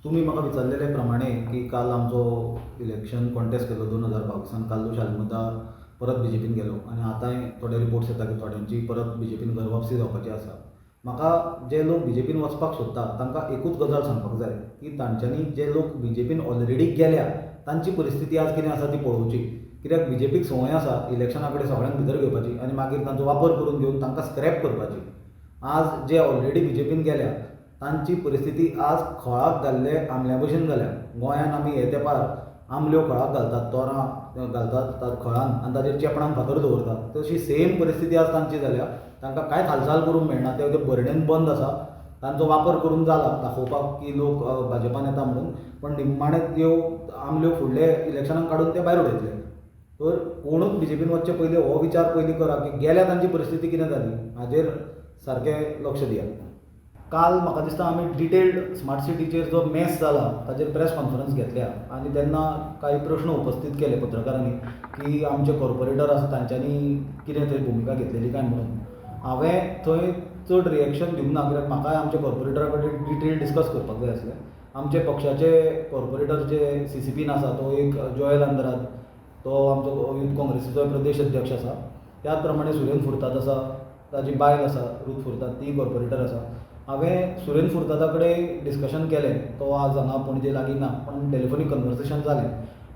तुमी म्हाका विचारलेले प्रमाणे की काल आमचो इलेक्शन कॉन्टेस्ट केल्लो 2022 कार्लुश आल्मेदा परत बीजेपीन गेलो आनी आतांय थोडे रिपोर्ट्स येता की थोड्यांची परत बीजेपीन घरवापसी जावपाची आसा. म्हाका जे लोक बीजेपीन वचपाक सोदता तांकां एकूच गजाल सांगपाक जाय की तांच्यांनी जे लोक बीजेपीन ऑलरेडी गेल्या तांची परिस्थिती आज कितें आसा ती पळोवची. कित्याक बीजेपीक संवय आसा इलेक्शना कडेन सगळ्यांक भितर घेवपाची आनी मागीर तांचो वापर करून घेवन तांकां स्क्रॅप करपाची. आज जे ऑलरेडी बीजेपीन गेल्या तांची परिस्थिती आज खळाक घाल्ले आमल्या भशेन जाल्या. गोंयांत आमी हे तेंपार आमल्यो खळाक घालतात, तोरां घालतात खळान आनी ताचेर चेपणाक फातर दवरतात, तशी सेम परिस्थिती आज तांची जाल्या. तांकां कांयच हालचाल करूंक मेळना, ते भरणेन बंद आसा. तांचो वापर करून जाला दाखोवपाक की लोक भाजपान येता म्हणून, पण निमाणें त्यो आमल्यो फुडले इलेक्शनाक काडून ते भायर उडयतले. तर कोणूच बीजेपीन वचचे पयलीं हो विचार पयलीं करा की गेल्या तांची परिस्थिती कितें जाली हाजेर सारकें लक्ष दियात. काल म्हाका दिसता आमी डिटेल्ड स्मार्ट सिटीचेर जो मेस जाला ताचेर प्रेस कॉन्फरन्स घेतल्या आनी तेन्ना कांय प्रश्न उपस्थीत केले पत्रकारांनी की आमचे कॉर्पोरेटर आसा तांच्यांनी कितें थंय भुमिका घेतलेली काय म्हणून. हांवें थंय चड रिएक्शन दिवंक ना कित्याक म्हाकाय आमच्या कॉर्पोरेटरा कडेन डिटेल डिस्कस करपाक जाय आसलें. आमचे पक्षाचे कॉर्पोरेटर जे सीसीपीन आसा तो एक जोएल आंद्राद, तो आमचो यूथ काँग्रेसीचो प्रदेश अध्यक्ष आसा. त्याच प्रमाणे सुरेन फुर्ताद आसा, ताजी बायल आसा रूथ फुर्ताद, ती कॉर्पोरेटर आसा. हांवें सुरेन फुर्तादा कडेन डिस्कशन केलें, तो आज हांगा पणजे लागीं ना पण टेलिफोनीक कन्वर्सेशन जालें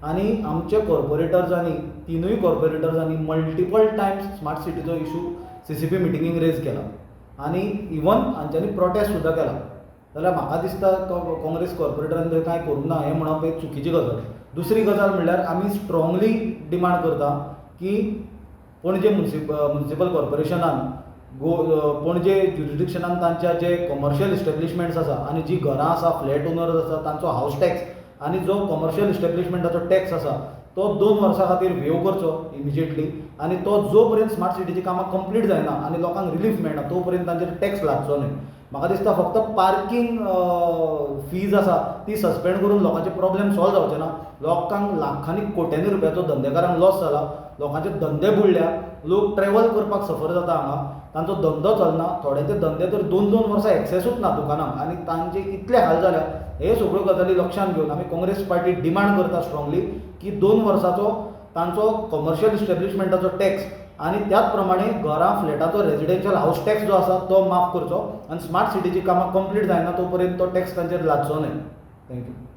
आनी आमचे कॉर्पोरेटर्सांनी, तिनूय कॉर्पोरेटर्सांनी मल्टिपल टायम्स स्मार्ट सिटीचो इशू सीसीपी मिटिंगेक रेज केला आनी इवन हांच्यांनी प्रोटेस्ट सुद्दां केला. जाल्यार म्हाका दिसता काँग्रेस कॉर्पोरेटरान थंय कांय करूंक ना हें म्हणप एक चुकीची गजाल. दुसरी गजाल म्हणल्यार आमी स्ट्रॉंगली डिमांड करता की पणजे म्युनिसिपल कॉर्पोरेशनान पणजे ज्युरिडिक्शनान तांच्या जे कॉमर्शियल इस्टेब्लिशमेंट्स आसा आनी जी घरां आसा, फ्लॅट ओनर्स आसा तांचो हावस टॅक्स आनी जो कॉमर्शियल इस्टेब्लिशमेंटाचो टॅक्स आसा तो 2 वर्सां खातीर वेव करचो इमिजिएटली आनी तो जो पर्यंत स्मार्ट सिटीची कामां कंप्लीट जायना आनी लोकांक रिलीफ मेळना तो पर्यंत तांचेर टॅक्स लागचो न्हय. म्हाका दिसता फक्त पार्कींग फीज आसा ती सस्पेंड करून लोकांचे प्रॉब्लेम सॉल्व जावचे ना. लोकांक लाखांनी कोट्यांनी रुपयाचो धंदेकारांक लॉस जाला, लोकांचे धंदे बुडल्या, लोक ट्रॅवल करपाक सफर जाता हांगा, तांचो धंदो चलना, थोड्यांचे धंदे तर 2-2 वर्सां एक्सेसूच ना दुकानांक आनी तांचे इतले हाल जाल्या. हे सगळ्यो गजाली लक्षांत घेवन आमी काँग्रेस पार्टी डिमांड करता स्ट्रॉंगली की 2 वर्साचो तांचो कॉमर्शियल इस्टेब्लिशमेंटाचो टॅक्स आनी त्याच प्रमाणे घरां फ्लॅटाचो रेजिडेन्शियल हावस टॅक्स जो आसा तो माफ करचो आनी स्मार्ट सिटीची कामां कंप्लीट जायना तो पर्यंत तो टॅक्स तांचेर लादचो न्हय. Thank you.